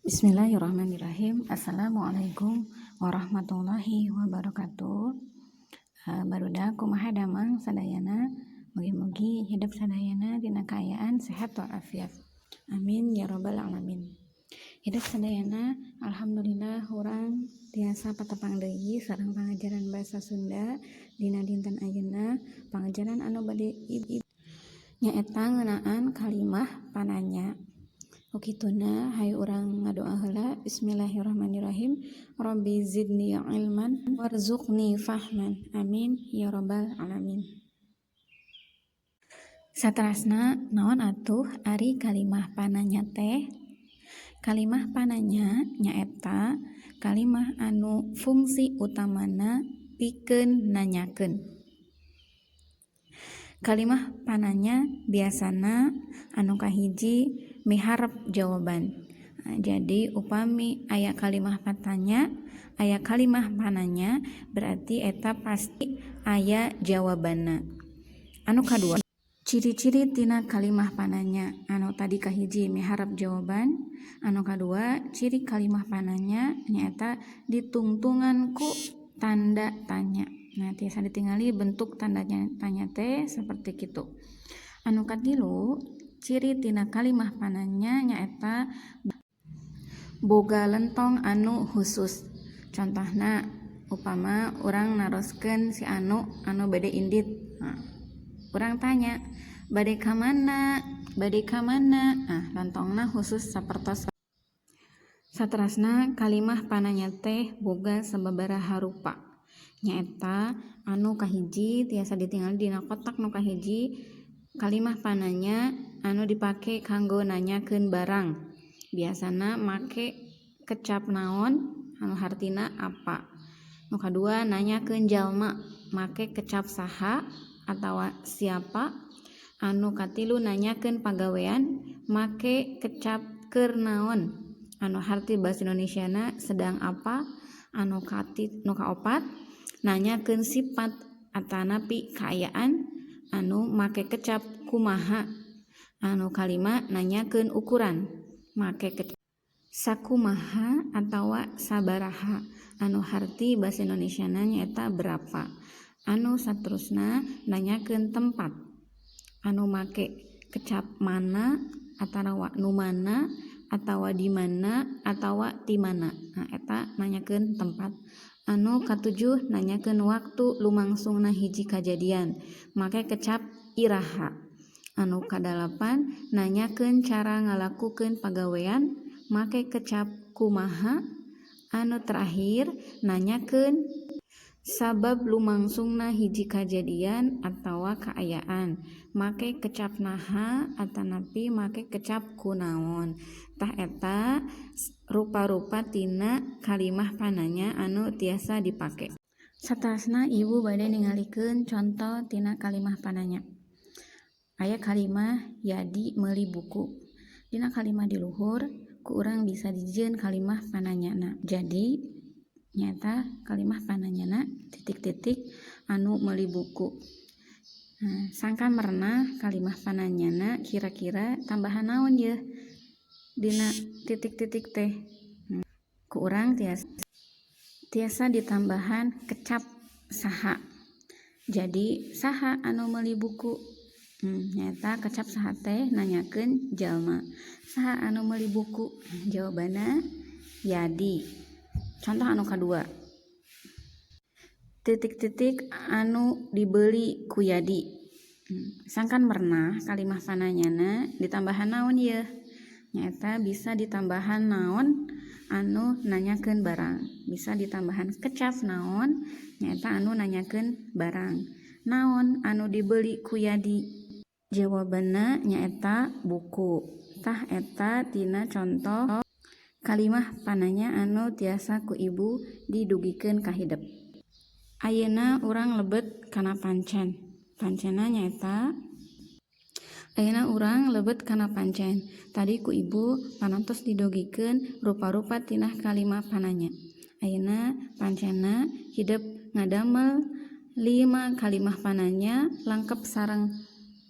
Bismillahirrahmanirrahim. Assalamualaikum warahmatullahi wabarakatuh. Barudak, kumaha damang sadayana? Mugi-mugi hidup sadayana dina kaayaan sehat walafiat. Amin ya robbal alamin. Hidup sadayana, alhamdulillah urang tiasa patepang deui sareng pangajaran bahasa Sunda dina dinten ayeuna. Pangajaran anu bade ibu nyaeta ngeunaan kalimah pananya. Ku kituna, hayu urang ngadoa heula. Bismillahirrahmanirrahim. Rabbi zidni ilman warzuqni fahman. Amin ya robbal alamin. Saterasna, naon atuh ari kalimah pananya teh? Kalimah pananya nyaeta kalimah anu fungsi utamana pikeun nanyakeun. Kalimah pananya biasana anu kahiji miharep jawaban. Jadi, upami aya kalimah patanya, aya kalimah pananya, berarti eta pasti aya jawabanna. Anu kadua, ciri-ciri tina kalimah pananya anu tadi kahiji miharep jawaban, anu kadua, ciri kalimah pananya nyaeta ditungtungan ku tanda tanya. Nah, tiasa ditingali bentuk tanda tanya teh seperti kitu. Anu katilu, ciri tina kalimah pananya nyaeta boga lentong anu khusus. Contohna, upama urang naroskeun si anu anu bade indit. Nah, urang tanya, "Bade ka mana? Bade ka mana?" Nah, lentongna khusus sapertos. Saterasna, kalimah pananya teh boga sababaraha rupa, nyaeta anu kahiji tiasa ditingali dina kotak nu kahiji, kalimah pananya anu dipake kanggo nanyakeun barang, biasana make kecap naon anu hartina apa. Nu kadua, nanyakeun jalma, make kecap saha atawa siapa. Anu katilu, nanyakeun pagawean, make kecap keur naon anu harti bahasa Indonesiana sedang apa. Anu nu kaopat, nanyakeun sifat atanapi kaayaan anu make kecap kumaha. Anu kalima, nanyakeun ukuran, make kecap sakumaha atawa sabaraha anu harti bahasa Indonesiana nyaeta berapa. Anu saterusna, nanyakeun tempat anu make kecap mana atawa nu mana atawa di mana atawa ti mana. Nah, eta nanyakeun tempat. Anu katujuh, nanyakeun waktu lumangsungna hiji kajadian, make kecap iraha. Anu kadalapan, nanyakeun cara ngalakukeun pagawean, make kecap kumaha. Anu terakhir, nanyakeun sabab lumangsungna hiji kajadian atawa kaayaan, make kecap naha atanapi make kecap kunaon. Tah, eta rupa-rupa tina kalimah pananya anu tiasa dipake. Saterasna, ibu bade ningalikeun conto tina kalimah pananya. Aya kalimah "Yadi meuli buku". Dina kalimah di luhur ku urang bisa dijieun kalimah pananyana, jadi nyaeta kalimah pananyana titik-titik anu meuli buku. Nah, sangkan merenah kalimah pananyana, kira-kira tambahan naon yeuh dina titik-titik teh? Ku urang tiasa ditambahan kecap saha, jadi "Saha anu meuli buku?" Nyaeta kecap saha teh nanyakeun jalma. "Saha anu meuli buku?" Jawabanna Yadi. Contoh anu kadua, titik-titik anu dibeli ku Yadi. Sangkan merenah kalimah pananyana, ditambahan naon yeuh? Nyaeta bisa ditambahan naon anu nanyakeun barang, bisa ditambahan kecap naon, nyaeta anu nanyakeun barang. "Naon anu dibeli ku Yadi?" Jawabanna nyaeta buku. Tah, eta tina contoh kalimah pananya anu tiasa ku ibu didugikeun ka hidep. Ayeuna urang lebet kana pancen. Pancenna nyaeta, ayeuna urang lebet kana pancen. Tadi ku ibu parantos didugikeun rupa-rupa tina kalimah pananya. Ayeuna pancenna hidep ngadamel lima kalimah pananya lengkap sareng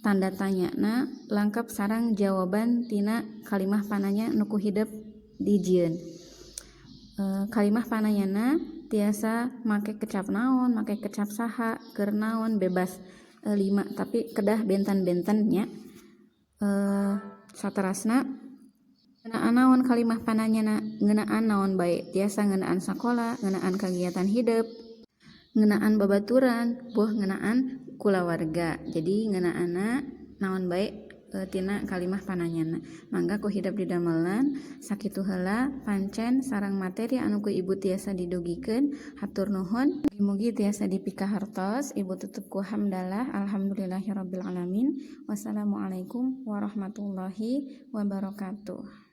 tanda tanyana, lengkap sareng jawaban tina kalimah pananya nu ku hidep. Dijieun kalimah pananyana tiasa make kecap naon, make kecap saha, keur naon, bebas lima, tapi kedah benten-benten nya. Saterasna ngeunaan naon kalimah pananyana? Ngeunaan naon bae, tiasa ngeunaan sakola, ngeunaan kagiatan hidep, ngeunaan babaturan, boh ngeunaan kulawarga. Jadi ngeunaanna naon bae tina kalimah pananyana. Mangga ku hidep didamelan. Sakitu heula pancen sareng materi anu ku ibu tiasa didugikeun. Hatur nuhun, mugi tiasa dipikahartos. Ibu tutup ku hamdalah, alhamdulillahirabbil alamin. Wassalamualaikum warahmatullahi wabarakatuh.